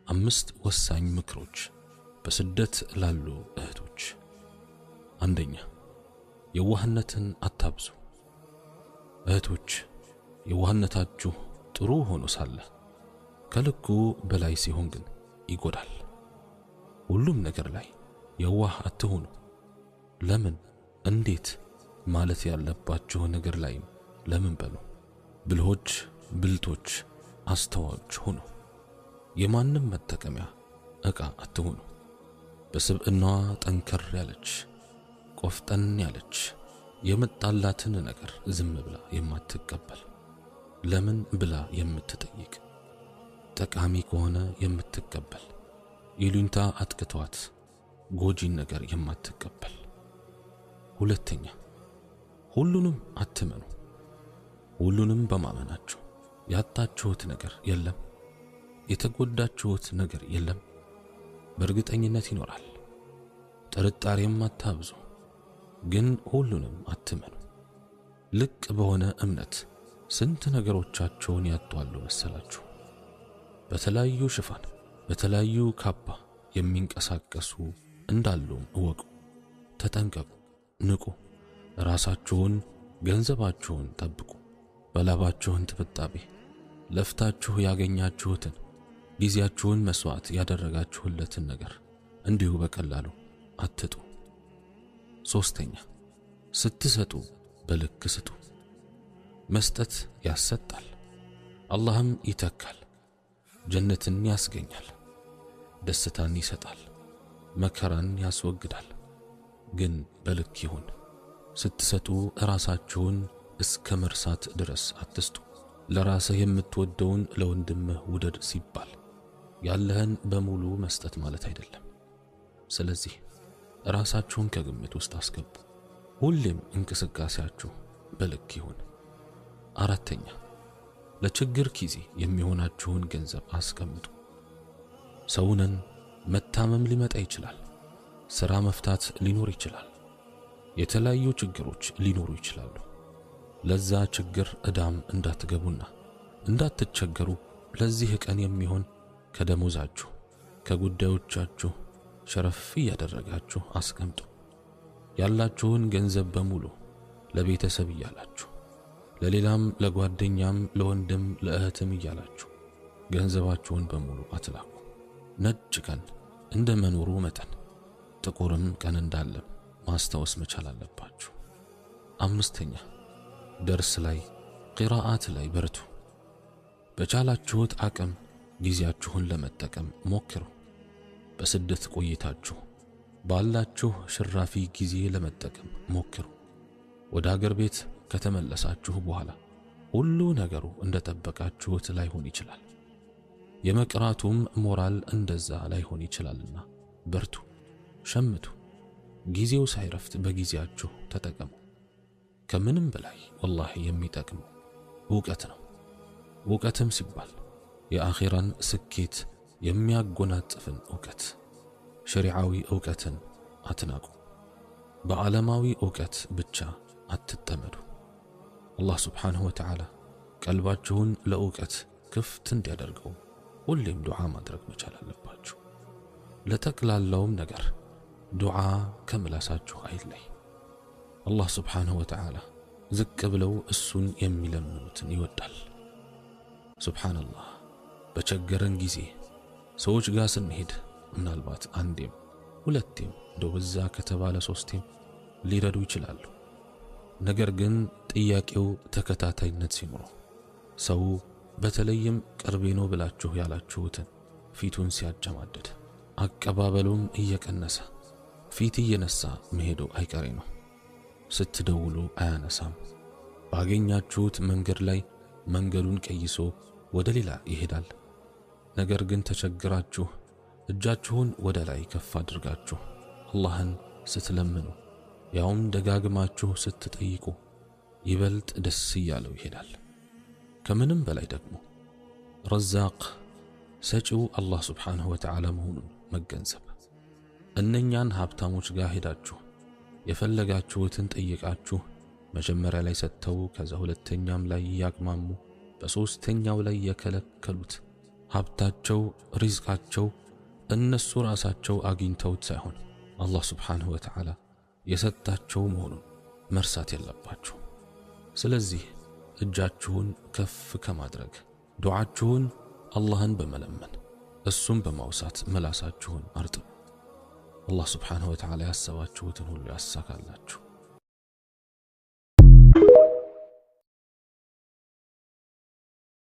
5 ወሳኝ ምክሮች በስደት ላሉ እህቶች። አንደኛ፣ የዋህነትን አታብዙ። እህቶች የዋህነታችሁ ጥሩ ሆኖ ሳለ ከልኩ በላይ ሲሆን ግን ይጎዳል። ሁሉም ነገር ላይ የዋህ አትሁኑ። ለምን እንዴት ማለት ያለባችሁ ነገር ላይም ለምን በሉ። ብልሆች፣ ብልቶች፣ አስተዋዮች ሁኑ። የማንም መጠቀሚያ ዕቃ አትሁኑ። በስብዕናዋ ጠንከር ያለች ቆፍጠን ያለች የመጣላትን ነገር ዝም ብላ የማትቀበል፣ ለምን ብላ የምትጠይቅ፣ ጠቃሚ ከሆነ የምትቀበል፣ ይሉኝታ አጥቅቷት ጎጂን ነገር የማትቀበል። ሁለተኛ፣ ሁሉንም አትመኑ። ሁሉንም በማመናችሁ ያጣችሁት ነገር የለም፣ የተጎዳችሁት ነገር የለም። በእርግጠኝነት ይኖራል። ጥርጣሬም አታብዙ፣ ግን ሁሉንም አትመኑ። ልቅ በሆነ እምነት ስንት ነገሮቻቸውን ያጧሉ መሰላችሁ? በተለያዩ ሽፋን በተለያዩ ካባ የሚንቀሳቀሱ እንዳሉም እወቁ። ተጠንቀቁ፣ ንቁ። ራሳችሁን፣ ገንዘባችሁን ጠብቁ። በላባችሁን ጥብጣቤ ለፍታችሁ ያገኛችሁትን ጊዜያችሁን መስዋዕት ያደረጋችሁለትን ነገር እንዲሁ በቀላሉ አትጡ። ሶስተኛ፣ ስትሰጡ በልክ ስጡ። መስጠት ያሰጣል፣ አላህም ይተካል፣ ጀነትን ያስገኛል፣ ደስታን ይሰጣል፣ መከራን ያስወግዳል። ግን በልክ ይሁን። ስትሰጡ ራሳችሁን እስከ መርሳት ድረስ አትስጡ። ለራስህ የምትወደውን ለወንድምህ ውደድ ሲባል ያለህን በሙሉ መስጠት ማለት አይደለም። ስለዚህ ራሳችሁን ከግምት ውስጥ አስገቡ። ሁሌም እንቅስቃሴያችሁ በልክ ይሁን። አራተኛ፣ ለችግር ጊዜ የሚሆናችሁን ገንዘብ አስቀምጡ። ሰውነን መታመም ሊመጣ ይችላል። ስራ መፍታት ሊኖር ይችላል። የተለያዩ ችግሮች ሊኖሩ ይችላሉ። ለዛ ችግር እዳም እንዳትገቡና እንዳትቸገሩ ለዚህ ቀን የሚሆን ከደሞዛችሁ ከጉዳዮቻችሁ ሸረፍ እያደረጋችሁ አስቀምጡ። ያላችሁን ገንዘብ በሙሉ ለቤተሰብ እያላችሁ ለሌላም ለጓደኛም ለወንድም ለእህትም እያላችሁ ገንዘባችሁን በሙሉ አትላኩ። ነጭ ቀን እንደ መኖሩ መጠን ጥቁርም ቀን እንዳለ ማስታወስ መቻል አለባችሁ። አምስተኛ፣ ደርስ ላይ ቂራአት ላይ በርቱ። በቻላችሁት አቅም ጊዜያችሁን ለመጠቀም ሞክሩ። በስደት ቆይታችሁ ባላችሁ ሽራፊ ጊዜ ለመጠቀም ሞክሩ። ወደ አገር ቤት ከተመለሳችሁ በኋላ ሁሉ ነገሩ እንደጠበቃችሁት ላይሆን ይችላል። የመቅራቱም ሞራል እንደዛ ላይሆን ይችላልና በርቱ፣ ሸምቱ። ጊዜው ሳይረፍት በጊዜያችሁ ተጠቀሙ። ከምንም በላይ ወላሂ የሚጠቅመው እውቀት ነው። እውቀትም ሲባል የአኺራን ስኬት የሚያጎናጽፍን እውቀት፣ ሸሪዓዊ እውቀትን አትናቁ። በዓለማዊ እውቀት ብቻ አትጠመዱ። አላህ ሱብሓነሁ ወተዓላ ቀልባችሁን ለእውቀት ክፍት እንዲያደርገው ሁሌም ዱዓ ማድረግ መቻል አለባችሁ። ለጠቅላላውም ነገር ዱዓ ከምላሳችሁ አይለይ። አላህ ሱብሓነሁ ወተዓላ ዝቅ ብለው እሱን የሚለምኑትን ይወዳል። ሱብሓነላህ፣ በቸገረን ጊዜ ሰዎች ጋር ስንሄድ ምናልባት አንዴም ሁለቴም እንደው በዛ ከተባለ ሶስቴም ሊረዱ ይችላሉ። ነገር ግን ጥያቄው ተከታታይነት ሲኖረው ሰው በተለይም ቅርቤ ነው ብላችሁ ያላችሁትን ፊቱን ሲያጨማድድ አቀባበሉም እየቀነሰ ፊት እየነሳ መሄዱ አይቀሬ ነው። ስትደውሉ አያነሳም። ባገኛችሁት መንገድ ላይ መንገዱን ቀይሶ ወደ ሌላ ይሄዳል። ነገር ግን ተቸግራችሁ እጃችሁን ወደ ላይ ከፍ አድርጋችሁ አላህን ስትለምኑ ያውም ደጋግማችሁ ስትጠይቁ ይበልጥ ደስ እያለው ይሄዳል። ከምንም በላይ ደግሞ ረዛቅ ሰጪው አላህ ሱብሓነሁ ወተዓላ መሆኑን መገንዘብ። እነኛን ሀብታሞች ጋር ሄዳችሁ የፈለጋችሁትን ጠይቃችሁ መጀመሪያ ላይ ሰጥተው ከዛ ሁለተኛም ላይ እያቅማሙ በሶስተኛው ላይ የከለከሉት ሀብታቸው፣ ሪዝቃቸው እነሱ ራሳቸው አግኝተውት ሳይሆን አላህ ስብሓንሁ ወተዓላ የሰጣቸው መሆኑን መርሳት የለባችሁ። ስለዚህ እጃችሁን ከፍ ከማድረግ ዱዓችሁን አላህን በመለመን እሱም በማውሳት ምላሳችሁን አርጥቡ። አላህ ስብሓንሁ ወተዓላ ያሰባችሁትን ሁሉ ያሳካላችሁ።